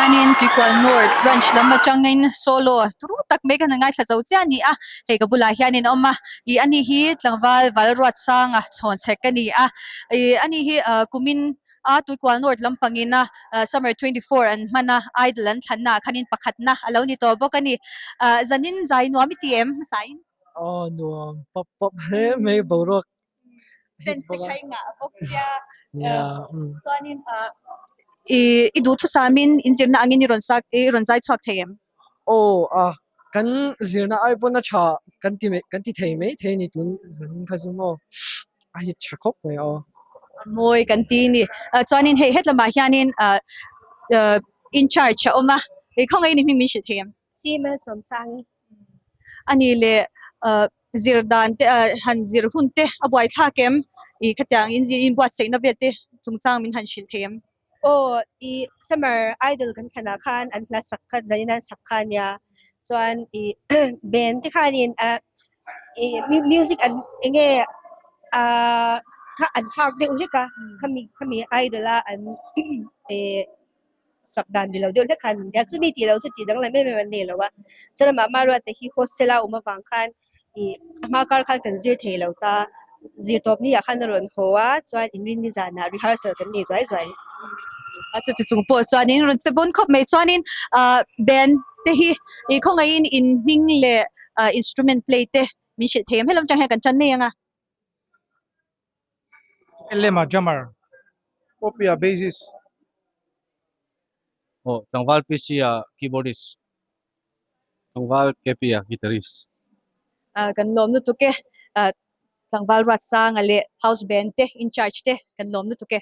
hianin Tuikual North branch lam atangin solo turu tak mai khan a ngaithla zo chiah a ni a, hei ka bulah hianin a awm a, ih ani hi tlangval Valruatsanga chhawn chhek a ni a, ih ani hi ah kumin a Tuikual North lampangin a summer 24 an hman a idol an thlanna ah khanin pakhatna a lo ni tawh bawk a ni, ah zanin zai nuam i ti em hmasain? Aw nuam pawp pawp hle mai boruak Fans te kha i ngah bawk sia chuanin i i duhthusamin inzirna angin i rawn sak i rawn zai chhuak thei em? Aw a kan zirna ai pawn a tha kan ti mai kan ti thei mai thei a ni tun zanin kha chu maw a hit tha khawp mai aw. A mawi kan ti a ni. Chuanin hei hetlamah hianin in charge a awm a, khawngaih in i hming min hrilh thei em? Si Malsawmsangi. A ni leh zir dan te han zir hun te a buai thlak em? Ih khatiang in zir in buatsaihna vel te chungchang min han hrilh thei em? Aw ih summer idol kan thlan ah khan an hla sak kha zanin an sak kha ania chuan ih band te khanin ah ih music an eng nge ah kha an thlak deuh hlek a khami khami idol a an eh sak dan ni lo deuh hlek khan an nia chumi tih loh chu tih danglam em em an nei lo a chuan amah Maruata hi hostel a awm avang khan ih a hma kar khan kan zir thei lo ta zir tawp ni ah khan a rawn haw a chuan inrinni zanah rehearsal kan nei zuai zuai. A chuti chung pawh chuanin rawn che bawn khawp mai chuanin ah band te hi ih khawngaihin in hming leh ah instrument play te min hrilh thei em helam atang hian kan tan mai ang a. Lema drummer. Popia bassist. Aw tlangval PC a keyboardist. Tlangval KP a guitarist. Ah kan lawm lutuk e. Ah tlangval Ruatsanga leh house band te in charge te kan lawm lutuk e.